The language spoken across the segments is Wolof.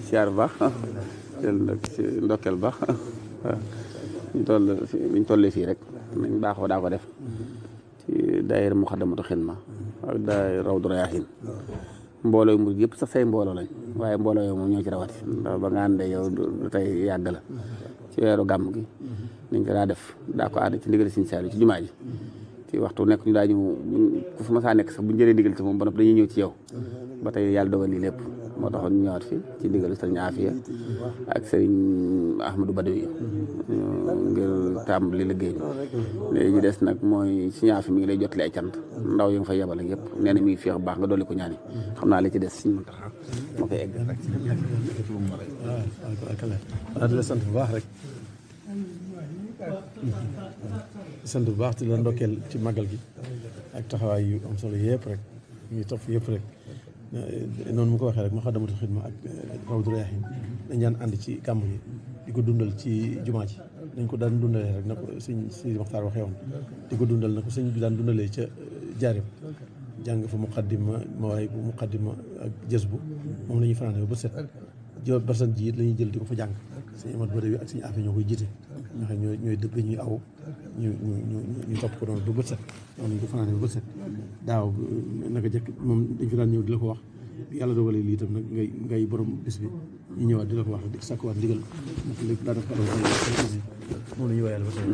siyaar bu baax ndokkeel baax ñu tollee fii rek nañ baaxoo daa ko def ci daayira Muxaddamatul Xidma ak daayira Rawdu Rayaahiin mbooloo murid yëpp sax say mbooloo lañ waaye mbooloo yow moom ñoo ci rawati ndax ba nga àndee yow du tey yàgg la ci weeru gàmm gi niñ ko daa def daa ko ànd ci ndigal Sëriñ Saaliw ci jumaa ji ci waxtu nekk ñu daa ñëw ku fi ma saa nekk sax bu ñu jëlee ndigal ci moom ba noppi dañuy ñëw ci yow ba tey yàlla dogal lii lépp moo taxoon ñu ñëwaat fi ci ndigalu sëriñ Afiya ak sëriñ Ahmadou Badawi ngir tàmbali liggéey bi léegi des nag mooy sëriñ Afiya mi ngi lay jotali ay cant ndaw yi nga fa yebal ak yëpp nee na mi ngi féex bu baax nga dolli ko ñaani xam naa li ci des suñu taxa moo koy egg rek waaw di la sant bu baax rek sant bu baax di la ndokkeel ci màggal gi ak taxawaay yu am solo yëpp rek ñu topp yëpp rek noonu mu ko waxee rek Muxaddamatul Xidma ak Rawdu Rayaahiin dañ daan ànd ci gàmm gi di ko dundal ci jumaa ji dañ ko daan dundalee rek na ko sëñ Sidi Maxtaar waxee woon di ko dundal na ko sëñ bi daan dundalee ca Jaaréem jàng fa muqaddima mawaay bu muqaddima ak jës bu moom la ñuy fanaane ba set barsan ji it la ñuy jël di ko fa jàng sëñ Ahmadu Badawi ak sëñ Afiya ñoo koy jiite ñoo xam ñooy dëgg ñuy aw ñu topp ko doon ba bët set wax nañ ko fanaane ba bët set daaw naka jëkk moom dañ fi daan ñëw di la ko wax yàlla dogalee lii itam nag ngay borom bis bi ñu ñëwaat di la ko wax di sàkkuwaat ndigal nag léegi daanaka moom la ñu wayal ba tey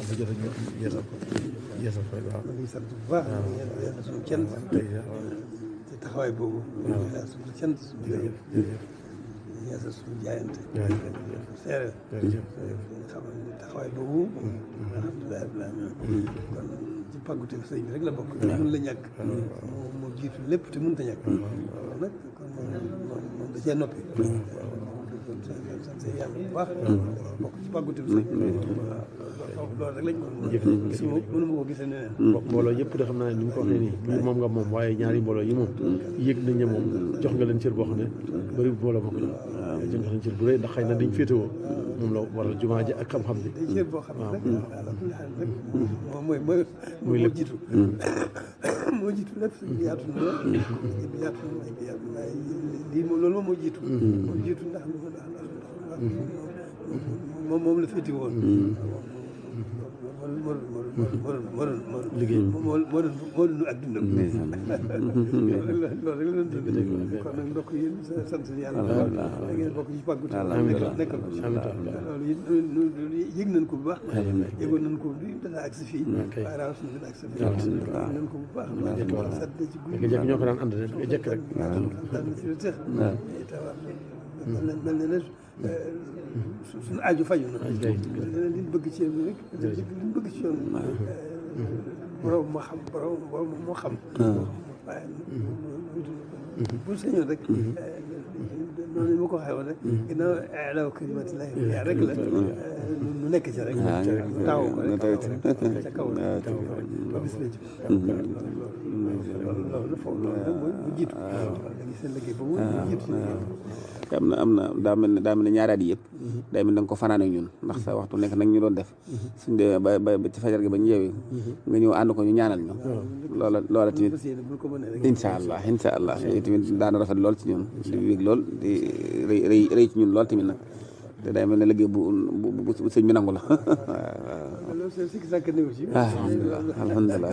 ba jot ñu yeesal ko rek waaw ñu sant bu baax yàlla suñu cant ci taxawaay boobu yàlla suñu cant yeesal suñu jaayante seere xam ne taxawaay boobu alhamdulilah rabbil alamin kon ci pàggute sëñ bi rek la bokk mën la ñàkk moo jiitu lépp te mënut a ñàkk nag kon moom da cee noppi sant yàlla bu baax bokk ci pàggute sëñ bi loolu rek lañ ko mënu ma ko gisee neneen mbooloo yëpp de xam naa ne ni mu ko waxee nii moom nga moom waaye ñaari mbooloo yi moom yëg nañ ne moom jox nga leen cër boo xam ne bëri mbooloo bokk la jox nga leen cër bu rëy ndax xëy na dañ féetewoo moom la waral jumaa ji ak xam-xam bi day cër boo xam ne rek rek mooy lépp jiitu moo jiitu lépp suñu yaatu na yaatu na lii loolu moom moo jiitu ndax moom la féete woon moo liggéey moo doon ak dundam loolu rek la doon dund kon nag ndokk yéen sant yàlla da ngeen bokk ci pàggu nekkal ko loolu yëg nañ ko bu baax yëgoon nañ ko bi dana agsi fii waaye rawas na dina agsi fii yëg nañ ko bu baax sant ci guy jekk ñoo ko daan ànd rek jekk rek daan na si lu tex mel ne suñu aju faju na liñ bëgg ci yoon rek liñ bëgg ci yoon borom moo xam borom moo xam waaye bu sañoon rek noonu ma ko waxee woon rek ginnaaw alaw kalimatillahi yaa rek la nu nekk ci rek taw ko rek ca kaw ba bis la ci loolu foofu loolu mooy mu jiitu léegi seen liggéey ba mu jiitu am na daa mel ne ñaari at yi yëpp day mel ne da nga ko fanaan ak ñun ndax sa waxtu nekk nag ñu doon def suñ demee ba ci fajar gi ba ñu yeewee nga ñëw ànd ko ñu ñaanal ñu loola tamit incha allah tamit daana rafet lool ci ñun di wéeg lool di rëy ci ñun lool tamit nag te day mel ne liggéey bu sëñ bi nangu la alhamdulilah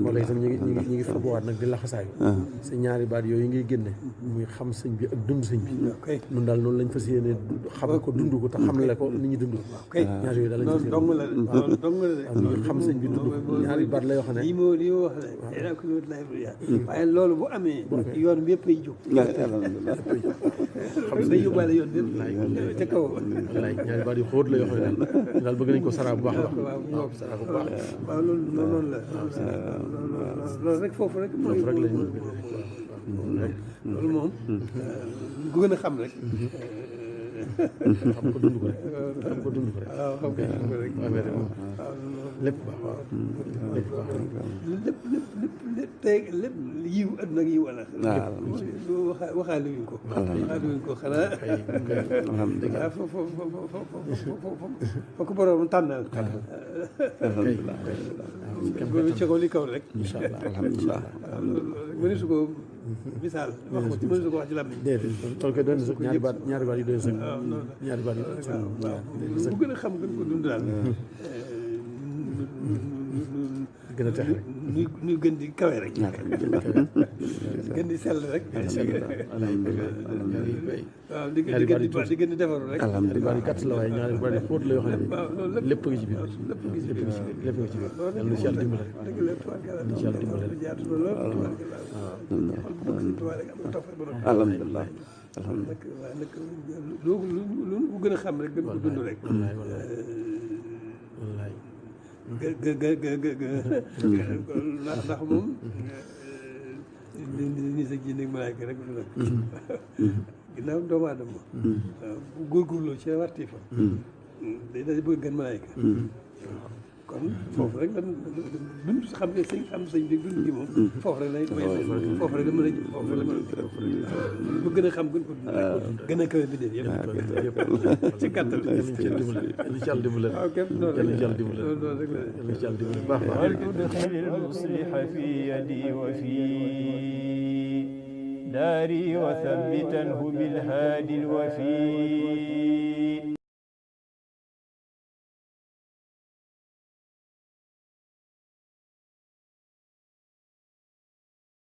wala itam ñu ngi fabuwaat nag di laxasaayu sa ñaari baat yooyu ngay génne muy xam sëñ bi ak dund sëñ bi nun daal noonu lañ fas yéene xam ko dund ko te xam le ko nit ñi dund ñaar yooyu daal lañ fas yéene xam sëñ bi dund ko ñaari baat la yoo xam ne lii moo wax ne waaye loolu bu amee yoon bi yëpp ay jóg day yóbbaale yoon bi ca kaw ñaari baat yu xóot la yoo xam ne daal bëgg nañ ko saraa bu baax a baax waaw saraa bu baax waaw loolu la loolu rek foofu rek lañ loolu moom ku gën a xam rek xam ko dund ko rek xam ko dund ko rek waaw xam nga ko rek amee rek moom lépp baax waaw lépp baax lépp tey lépp yiw àdduna ak yiw àlla waxaale wuñ ko xanaa alhamdulilah fo ko borom tànnal boobu ci kaw li kaw rek incha allah alhamdulilah mënu su ko misaal wax ko ci mënu su ko wax ci làmmiñ déedéet tool koy doon na sax ñaari baat yi doon sax ñaari baat yi doon sax bu gën a xam gën ko dund daal gën a tex rek ñu gën di kawe rek gën di sell rek waaw di gën di defaru rek ñaari baat yi gàtt la waaye ñaari baat yi xóot la yoo xam ne lépp ngi ci biir lépp ngi ci biir lépp ngi ci biir yàlla na ci yàlla dimbale dëgg la tubaarkalla na ci yàlla dimbale rek jaatu na lool alhamdulilah nag waaye nag lu gën a xam rek gën ko dund rek wallaay ndax moom ni sa jinne ak malaayka rek nag ginnaaw doomu aadama bu góorgóorloo ci warti fa day daal bëgg gën malaayka kon foofu rek lan dund xam ne sëñ am sëñ bi dund gi moom foofu rek lay foofu rek la mën a foofu rek la mën a bu gën a xam gën ko dund gën a kawe bi def yëpp ci gàttal yàlla dimbale waaw képp noonu rek yàlla dimbale loolu rek la yàlla ci yàlla dimbale baax baax ادخل المصلح في يدي وفي داري وثبته بالهادي الوفي